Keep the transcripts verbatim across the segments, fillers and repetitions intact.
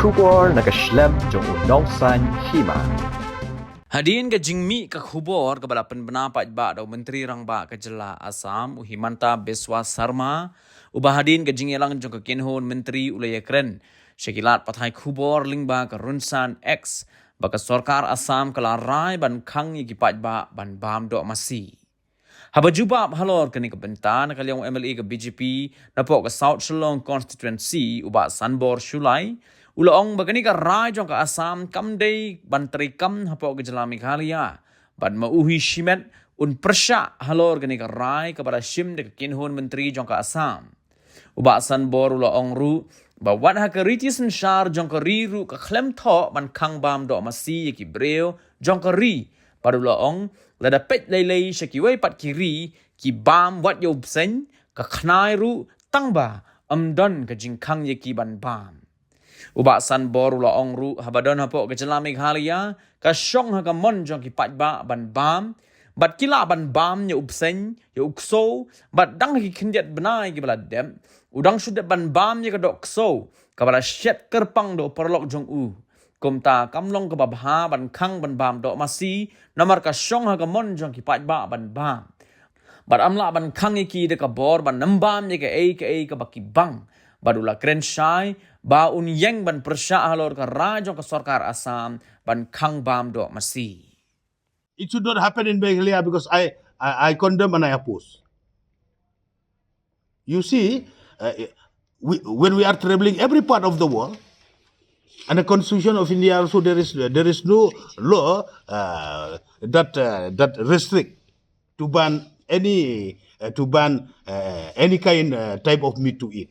Khubor na ka shlem jong u Nongsaiñ Hima. Hadien ka jingmih ka khubor kaba la pynbna paidbah da u Myntri Rangbah ka jylla Assam, u Himanta Biswa Sarma, uba hadien ka jingïalang jong ka kynhun myntri u la ïakren sha ki lad pathai khubor lyngba ka rynsan X, ba ka sorkar Assam ka la rai ban khang ïa ki paidbah ban bam doh masi. Haba jubab halor kane ka bynta na ka liang u M L A ka B J P napoh ka South Shillong Constituency, u Bah Sanbor Shullai, u la ong ba kane ka rai jong ka Assam kam dei ban treikam hapoh ka jylla Meghalaya. Bad ma u hi shimet un pyrshah halor kane ka rai kaba la shim da ka kynhun myntri jong ka Assam. U Bah Sanbor u la ong ruh ba wat ha ka riti synshar jong ka ri ruh ka khlem thoh ban khang bam doh masi ïa ki briew jong ka ri. Bad u la ong, lada peit lei lei sha kiwei pat ki ri, ki bam wat ïa u bseiñ, ka khnai ruh, tangba ym don ka jingkhang ïa ki ban bam. U Bah Sanbor u la ong ruh, haba don hapoh ka jylla Meghalaya, ka shong ha ka mon jong ki paidbah ban bam, bad ki lah ban bam ïa u bseiñ, ïa u ksew, bad dang ha ki khyndiat bnai kiba la dep, u dang shu dep ban bam ïa ka doh ksew kaba la shet kyrpang da u paralok jong u. Kumta kam long kaba bha ban khang ban bam doh masi, namar ka shong ha ka mon jong ki paidbah ban bam. Bad ym lah ban khang ïa ki da ka bor ban ym bam ïa kaei kaei kaba ki bang. Bad u la kren shai ba un ïeng ban pyrshah halor ka rai jong ka sorkar Assam ban khang bam doh masi. It should not happen in Meghalaya because I, I, I condemn and I oppose. You see, uh, we, when we are traveling every part of the world, and the Constitution of India also, there is, there is no law, uh, that, uh, that restrict to ban any, uh, to ban, uh, any kind, uh, type of meat to eat.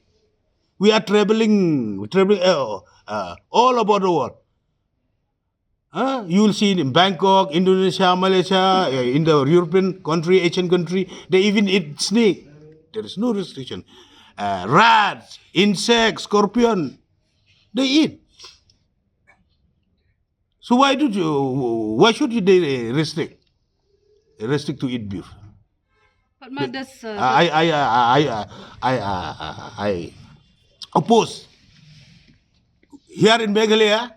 We are traveling, traveling, uh, uh, all about the world. Huh? You will see in Bangkok, Indonesia, Malaysia, uh, in the European country, Asian country, they even eat snake. There is no restriction. Uh, rats, insects, scorpion, they eat. So why do you, why should you they restrict, restrict to eat beef? But ma, does, uh, I, I, I, I, I, I, I, I oppose. Here in Meghalaya,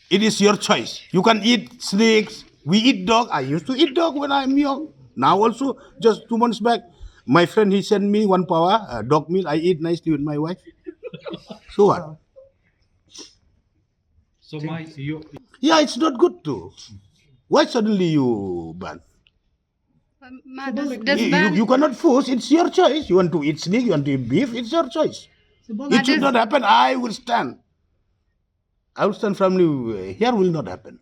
it is your choice. You can eat snakes. We eat dog. I used to eat dog when I'm young. Now also, just two months back, my friend, he sent me one pawa, uh, dog meat. I eat nicely with my wife. So what? So my, you Yeah, it's not good too. Why suddenly you ban? Um, ma, does, does You, you, ban you cannot force. It's your choice. You want to eat snake, you want to eat beef, it's your choice. It should not happen. I will stand. I will stand firmly. Uh, here will not happen.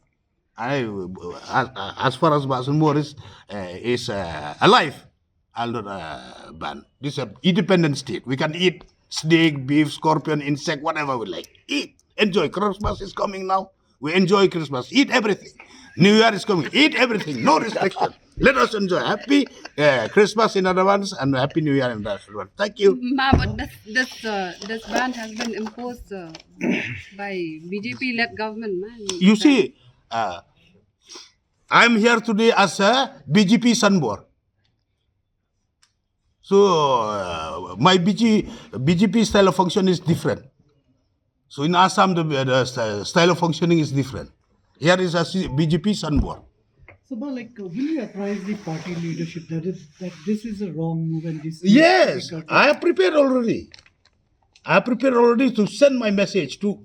I, uh, as, uh, as far as Bah Sanbor is, uh, is, uh, alive, I'll not, uh, ban. This is an independent state. We can eat snake, beef, scorpion, insect, whatever we like. Eat, enjoy. Christmas is coming now. We enjoy Christmas. Eat everything. New Year is coming. Eat everything. No restriction. Let us enjoy. Happy, uh, Christmas in advance and Happy New Year in advance. Thank you. Ma, but this, this, uh, this ban has been imposed, uh, by B J P-led government, man. You see, uh, I'm here today as a B J P Sanbor. So, uh, my B G, B J P style of function is different. So in Assam, the, the sty-, style of functioning is different. Here is a C-, B J P Sanbor. So, but like, uh, will you apprise the party leadership that is, that this is a wrong move and this needs to be Yes, curtailed? I have prepared already. I have prepared already to send my message to,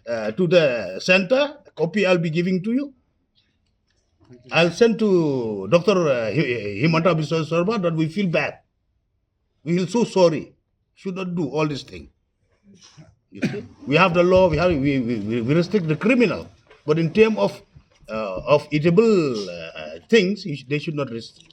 uh, to the center. Copy I'll be giving to you. I'll send to Doctor, uh, Hi-, Himanta Biswa Sarma that we feel bad. We feel so sorry. Should not do all this thing. You see? We have the law, we have, we, we, we, we restrict the criminal. But in term of, uh, of eatable, uh, things, you sh-, they should not restrict.